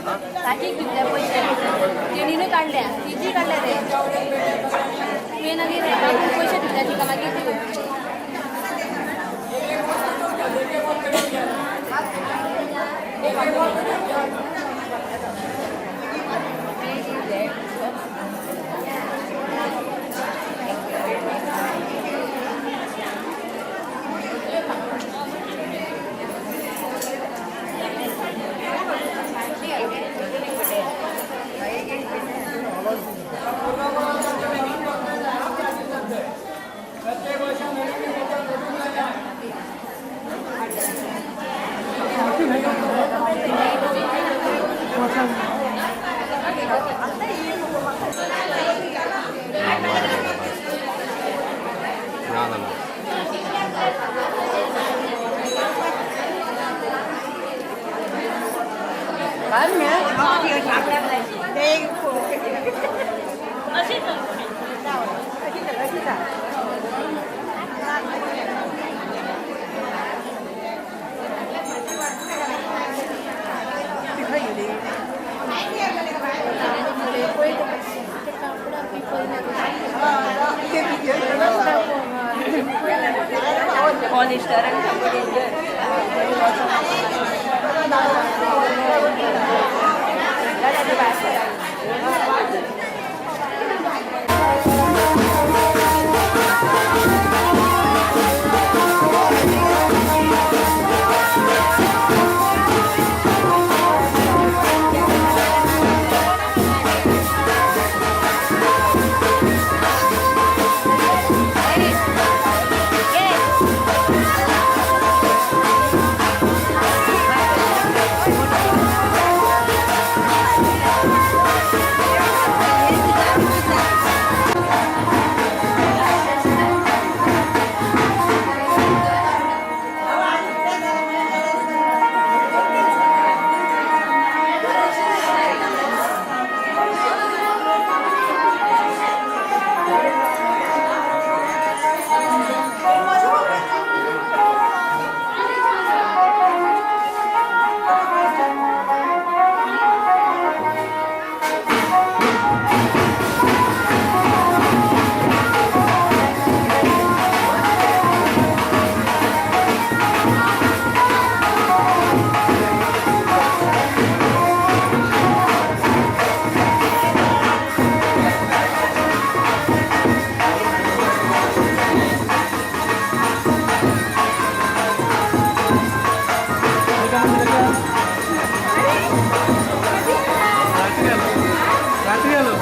काकीक दितले पयशे तेणीनूय काडल्या तिजी काडल्या रे तुवें आनी रे काकून पयशे दितले तिका मागीर दिव. ना ना ना. रात्री आलो.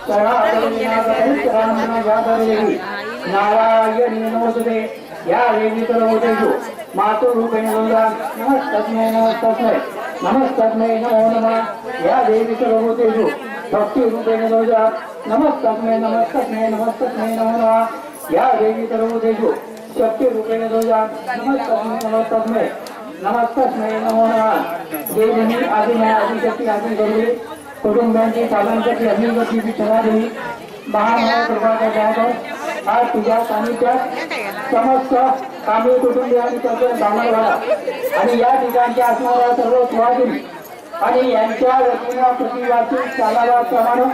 सर्वापरित्राणादेवी नारायणी नमोस्तुते। या देवी सर्वभूतेषु मातृरूपेण नमस्तस्मै नमस्तस्मै नमस्तस्मै नमो नमः। या देवी सर्वभूतेषु भक्तिरूपेण नमस्तस्मै नमस्तस्मै नमस्तस्मै नमो नमः। या देवी सर्वभूतेषु शक्तिरूपेण नमस्तस्मै नमस्तस्मै नमस्तस्मै नमो नमः। देवी आदिमय आदिशक्ती आदि गौरी कुटुंबियांची पालनशक्ती अग्निगती विठ्ठलादेवी महामाया कृपा कर। आज तुझ्या सानिध्यात समस्त कामी कुटुंबीय आणि त्यांच्या बामणवाडा आणि या ठिकाणच्या असणाऱ्या सर्व सुवासिनी आणि यांच्या वतीनं प्रतिवार्षिक सालाबादप्रमाणे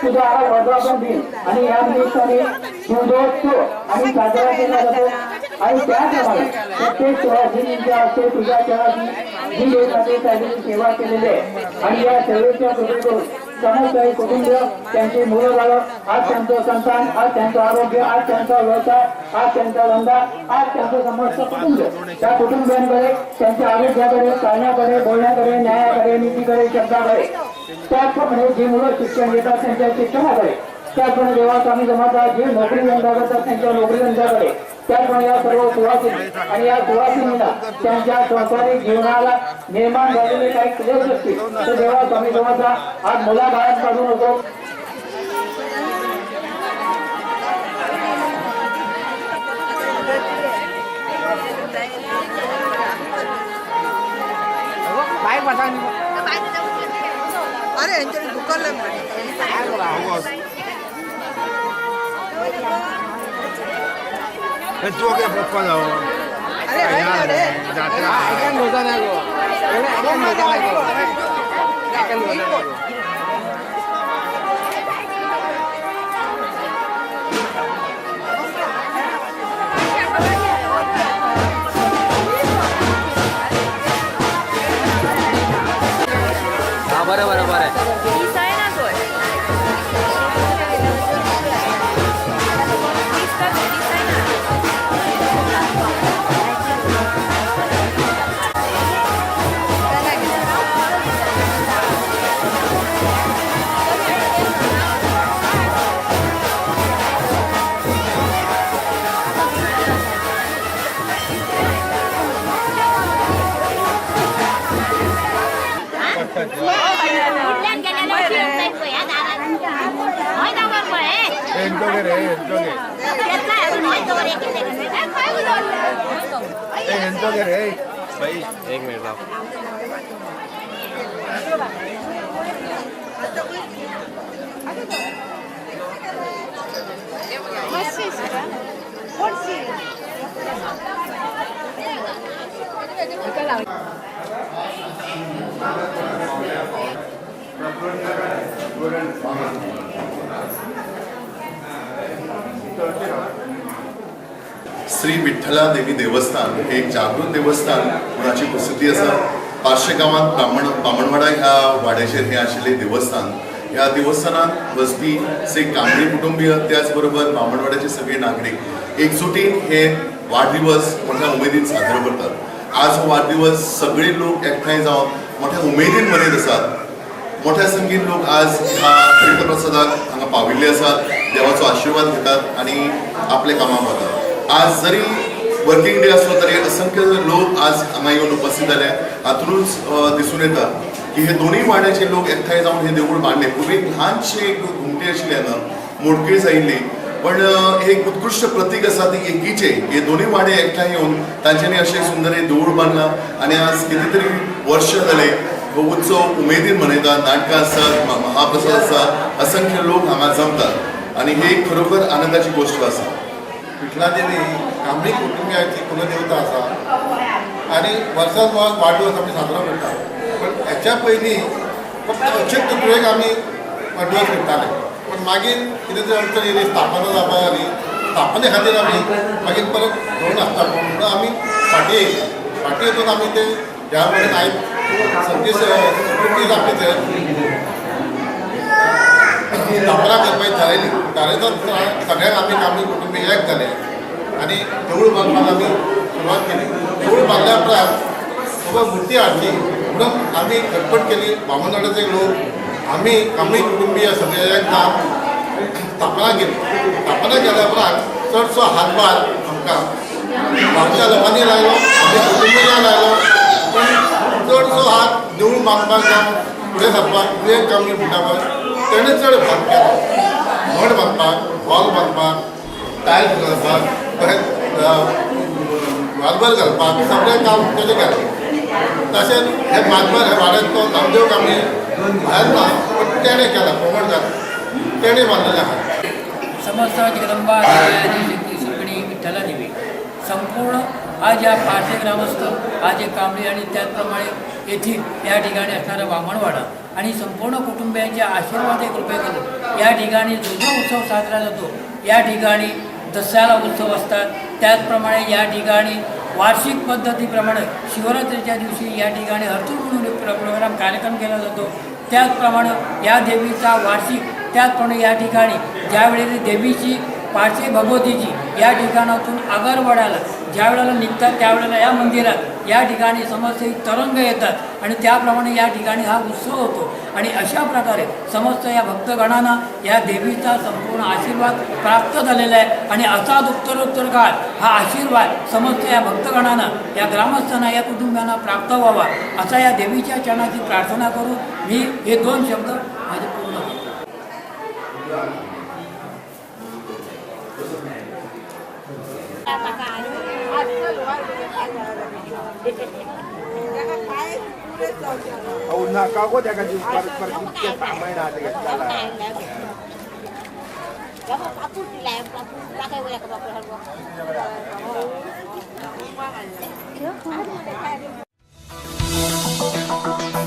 तुझा हा वर्धापन दिन आणि या निमित्ताने पूजोत्सव आणि साजरा केला जातो आणि त्याप्रमाणे प्रत्येक सुवासिनींच्या हस्ते तुझ्या चरणाची जी देवाची सेवा केलेली आहे आणि या सेवेच्या कृपेतून समस्त कुटुंब त्यांची मुलं बाळं आज त्यांचं संतान आज त्यांचं आरोग्य आज त्यांचा व्यवसाय आज त्यांचा धंदा आज त्यांचं समस्त कुटुंब त्या कुटुंबियांकडे त्यांच्या आरोग्याकडे चालण्याकडे बोलण्याकडे न्यायाकडे नीतीकडे शब्दाकडे त्याचप्रमाणे जी मुलं शिक्षण घेतात त्यांच्या शिक्षणाकडे त्याचप्रमाणे देवा स्वामी समर्थ जे नोकरी धंदा करतात त्यांच्या नोकरी धंद्याकडे त्याचप्रमाणे या सर्व सुवासिनी आणि या सुवासिनींना त्यांच्या संसारिक जीवनाला निर्माण झालेले काही क्लेश असतील तर देवा स्वामी समर्थ आज मुलाबाळांपासून होतो। अरे यांच्याकडे दुकान नाही। तू काय पप्पा जाऊ। अरे अरे बरं बरं बरं। एक मिनिट राव। श्री विठ्ठला देवी देवस्थान हे एक जागृत देवस्थान कुणाची प्रसिद्धी आसा। पार्शे गांवांत बामणवाडा ह्या वाड्याचेर हें आशिल्लें देवस्थान। ह्या देवस्थानांत वचपी से कांबळी कुटुंबीय त्याच बरोबर बामणवाड्याचे सगळे नागरीक एकजुटीन हे वाडदिवस मोठ्या उमेदीन साजरो करतात। आज हो वाडदिवस सगळे लोक एकठांय जावन मोठ्या उमेदीन मनयत आसात। मोठ्या संख्येन लोक आज ह्या तीर्थप्रसादाक हांगा पाविल्ले आसात, देवाचो आशिर्वाद घेतात आनी आपल्या कामाक वतात। आज जरी वर्किंग डे असलो तरी असंख्य लोक आज हांगा येवन उपस्थित जाले। हातूनच दिसून येता की हे दोनूय वाड्याचे लोक एकठांय जावन हे देवूळ बांदले। पूर्वी एक ल्हानशी एक घुमटी आशिल्ली हांगा मोडकळी जायिल्ली, पण हे एक उत्कृश्ट प्रतीक आसा ती एकीचे। हे दोनूय वाडे एकठांय येवन तांच्यांनी अशें सुंदर हें देवूळ बांदलां आनी आज कितें तरी वर्ष जाले हो उत्सव उमेदीन मनयतात। नाटकां आसतात, महाप्रसाद आसतात, असंख्य लोक हांगा जमतात आनी ही एक खरोखर आनंदाची गोश्ट आसा। विठ्ठलादेवी कांबळी कुटुंबियाची कुलदेवता आसा आनी वर्सान वर्स वाडदिवस आमी साजरो करतात। पण हेच्या पयलीं फक्त अक्षय तृतीयेक आमी वाडदिवस करताले, पण मागीर कितें तरी अडचण येयली, स्थापना जावपाक जाली। स्थापने खातीर आमी मागीर परत धोरण आसता म्हणून आमी फाटीं येयले। फाटीं येतून आमी ते ह्या म्हणून आयज सगळी सगळी आपली स्थापना करपाची थारायली। थारायता सगळ्यांक आमी कांबळी कुटुंबीय एक जाले आनी देवूळ बांदपाक आमी सुरवात केली। देवूळ बांदल्या उपरांत बाबा मुर्ती हाडली म्हणून आमी खटपट केली। बामणवाड्याचे लोक आमी कांबळी कुटुंबीय सगळे एक जावन स्थापना केली. स्थापना केल्या उपरांत चडसो हातभार आमकां गांवच्या लोकांनी लायलो, आमच्या कुटुंबियांनी लायलो, पण चडसो हात देवूळ बांदपाक जावं फुडें सरपाक विवेक कामणी म्हणटा पळय तेणें चड हात केलो. मठ बांदपाक, हॉल बांदपाक, टायल्स घालपाक, तशेंच मार्बल घालपाक सगळें काम तेजें केलें. तशेंच हे मार्बल हे वाड्यातलो नामदेव कामणी भायर ना पण तेणें केलां, कोमडकार तेणें बांदलेलें आहा. समस्त जगदंबा शक्ती सुरगणी विठ्ठला देवी संपूर्ण आज या पारसे ग्रामस्थ आज एक कांबळी आणि त्याचप्रमाणे येथील या ठिकाणी असणारा बामणवाडा आणि संपूर्ण कुटुंबियांच्या आशीर्वाद एक कृपेकडून या ठिकाणी जो जो उत्सव साजरा जातो या ठिकाणी दसऱ्याला उत्सव असतात. त्याचप्रमाणे या ठिकाणी वार्षिक पद्धतीप्रमाणे शिवरात्रीच्या दिवशी या ठिकाणी हरतूर म्हणून एक प्रोग्राम कार्यक्रम केला जातो. त्याचप्रमाणे या देवीचा वार्षिक, त्याचप्रमाणे या ठिकाणी ज्यावेळी देवीची पारसे भगवतीची या ठिकाणातून आगरवाड्याला ज्या वेळेला निघतात त्यावेळेला या मंदिरात या ठिकाणी समस्त तरंग येतात आणि त्याप्रमाणे या ठिकाणी हा उत्सव होतो. आणि अशा प्रकारे समस्त या भक्तगणांना या देवीचा संपूर्ण आशीर्वाद प्राप्त झालेला आहे. आणि असाच उत्तरोत्तर काळ हा आशीर्वाद समस्त या भक्तगणांना, या ग्रामस्थांना, या कुटुंबियांना प्राप्त व्हावा असा या देवीच्या चरणाची प्रार्थना करून मी हे दोन शब्द माझे पूर्ण करतो. नाका गो त्याका जीव परत परत इतके सामान हात घेतला. बापूर.